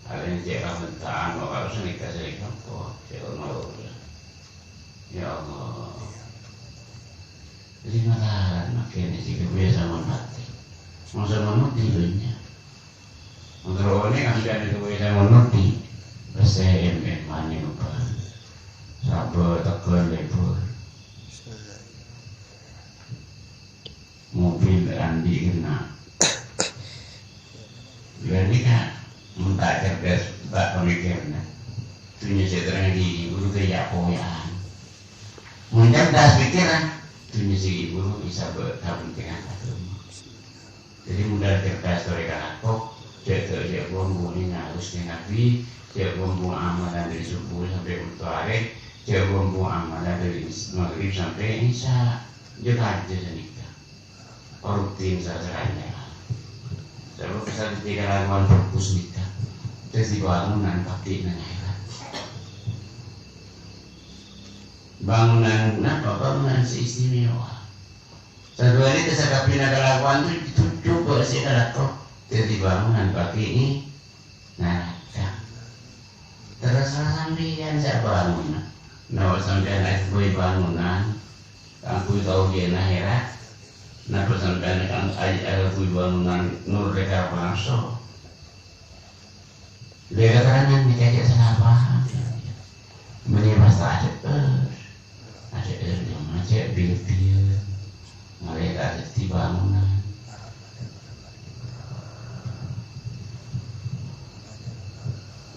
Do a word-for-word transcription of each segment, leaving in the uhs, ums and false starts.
Arèya cè' kabhânta'an, kok harus nèka sè kampong, cè' ono. Ya Allah. Jadi mataran makènè sè ghâbây sampon patè. Masa manut di dunya. Mangkana onè kampèyan ghâbây sampon nodi. Pèssè em-em manè nobâ. Sabâ' tegghâl lebur. Mobil andi' ghenna'. Ghânèka, mon ta' cerdas, ta' pamikiranna. Dhunnya sè terrèng ghi' bhuru kaya-koya'an. Mon cerdas pikiran, dhunnya sè ghi' bhuru bisa be-, kapentingan agama. Jadi, modal cerdas torè kalako, jhâ', jhâ' bhung-bhung ngarus neng Nabi, jhâ' bhung-bhung amalan dâri subuh sampè' bâkto arè, jhâ' bhung-bhung amalan dâri is-, maghrib sampè' isya. Jhâ' kajâ sanèka. Rutin sasaranya. Sabâb sampè' kalakowan fokus nèka. Dhâddhi bangunan pabrik neng akhèrat. Bangunan napa? Bangunan sè istimewa. Sadhâjâna sakabinna kalakowan tu-, tuju ka sè kalako. Dhâddhi bangunan pabrik naraka. Terserah sampèyan sè abângon. Napa sampèyan aghâbây bângonan kaangghuy kaoljâ'ân akhèrat? Napa sampèyan kan-, ay-, aghâbây bângonan noro' karep napso? Lè, katerrangan nèka cè' sala paham. Mènè pas ta' ajhâr. Ajhâr, ajhâr bi-lebbiyân. Malè ta' dhâddhi bângonan.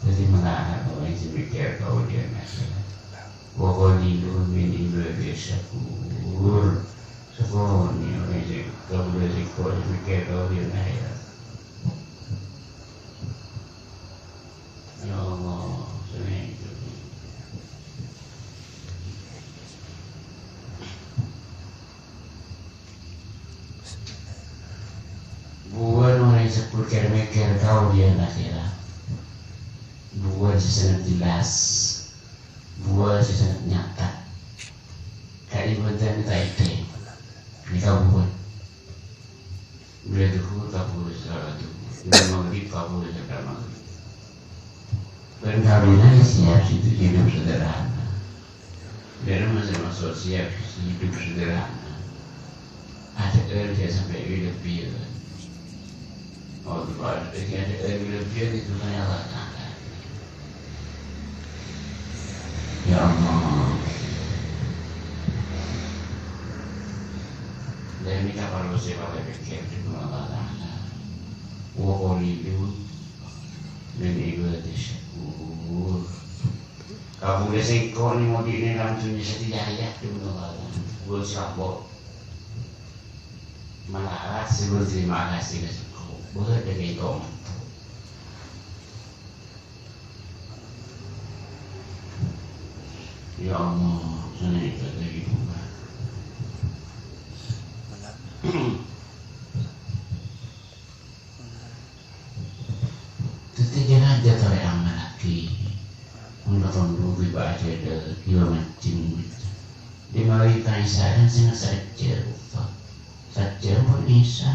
Dhâddhi, mangkana orèng sè mèkkèr kaoljâ'ân akhèrat. Wa qalilun min ibadiyas syakur. Sakonè' orèng sè kaulâ sèngko' sè mèkkèr kaoljâ'ân akhèrat. Ya Allah, sènèng. Buwân orèng sè pèkkèr-mèkkèr kaoljâ'ân akhèrat. Buwân sè sanget jelas. Buwân sè sanget nyata. Ka'dinto bhântèn ta' èdhing. Nèka buwân. Bilâ dhuhur kabulâ sè la dhuhur. Bilâ maghrib kabulâ sè la maghrib. Bân kaulâ siap sè hidup sederhana. Bân masih masuk siap hidup sederhana. Ajhâr jhâ' sampè' bi-lebbiyân. Oh, Pak, jhâ' ajhâr bi-lebbiyân itu kayak Allah Ta'ala. Ya Allah. Dhâddhi, nèka parlo sè parlo èpèkkèr dhâlem Allah Ta'ala. Wa qalilun min ibadiyas syakur. Kabulâ sèngko' nèng odi' nèng alam dhunnya satèya, ya, dhâlem Allah Ta'ala. Buwân sè ambo. Malarat sè berterima kasih ka sèngko'. Bâdâ kèng to-, Ya Allah, sanèka lagi buka. Dhâddhi, jhâ' rajâ torè amallaghi. Mon katon budi bâjâ dâ-, iyâ mancèng. Dimari kaisarèn sè ngasarèjjhâ, Ustaz. Sajjhâm pon Isya.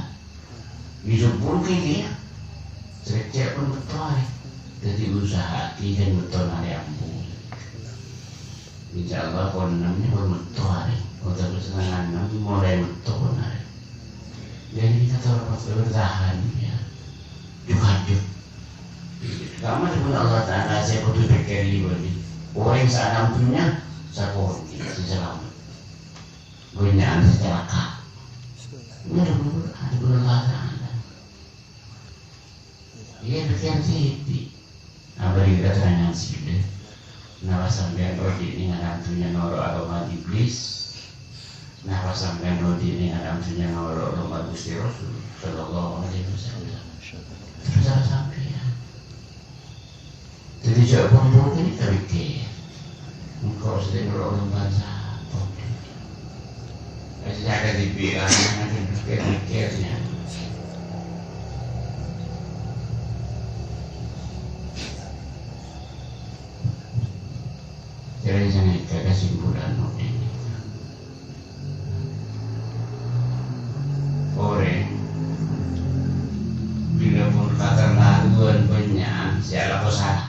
Isuk pon kèya. Srèjjhâ pon bâkto arè. Dhâddhi, usaha'aghi ghân bâkto arè ambu. Insyaallah, pon ennem nèka pon bâkto arè. Otabâ setengah ennem molaè bâkto pon arè. Jadi, kita terus bertahan, ya. Juk-ajuk. Kamma dhâbuna Allah Ta'ala, sè kodhu èpèkkèri bâli. Orèng saalam dhunnya, sakonè' sè salamet. Bânnya'an sè calaka. Ini dhâbuna, dhâbuna Allah Ta'ala. Iyâ, dhâddhi siti. Abâli katerrangan sila. Napa sampèyan odi' nèng alam dhunnya noro' aromana Iblis? Napa sampèyan odi' nèng alam dhunnya noro' aromana Ghustè Rasul sallallahu alaihi wasallam? Terserah sampèyan. Dhâddhi, jhâ' pon-pon ghânèka èpèkkèr. Engko' sè noro' aromana sapa? Aja jaga dibi' lanang, pikir-pikirnya. Jadi, sanèka kesimpulan mungkin. Orèng bilâ pon katerlaluan bânnya'an Ya, la posa.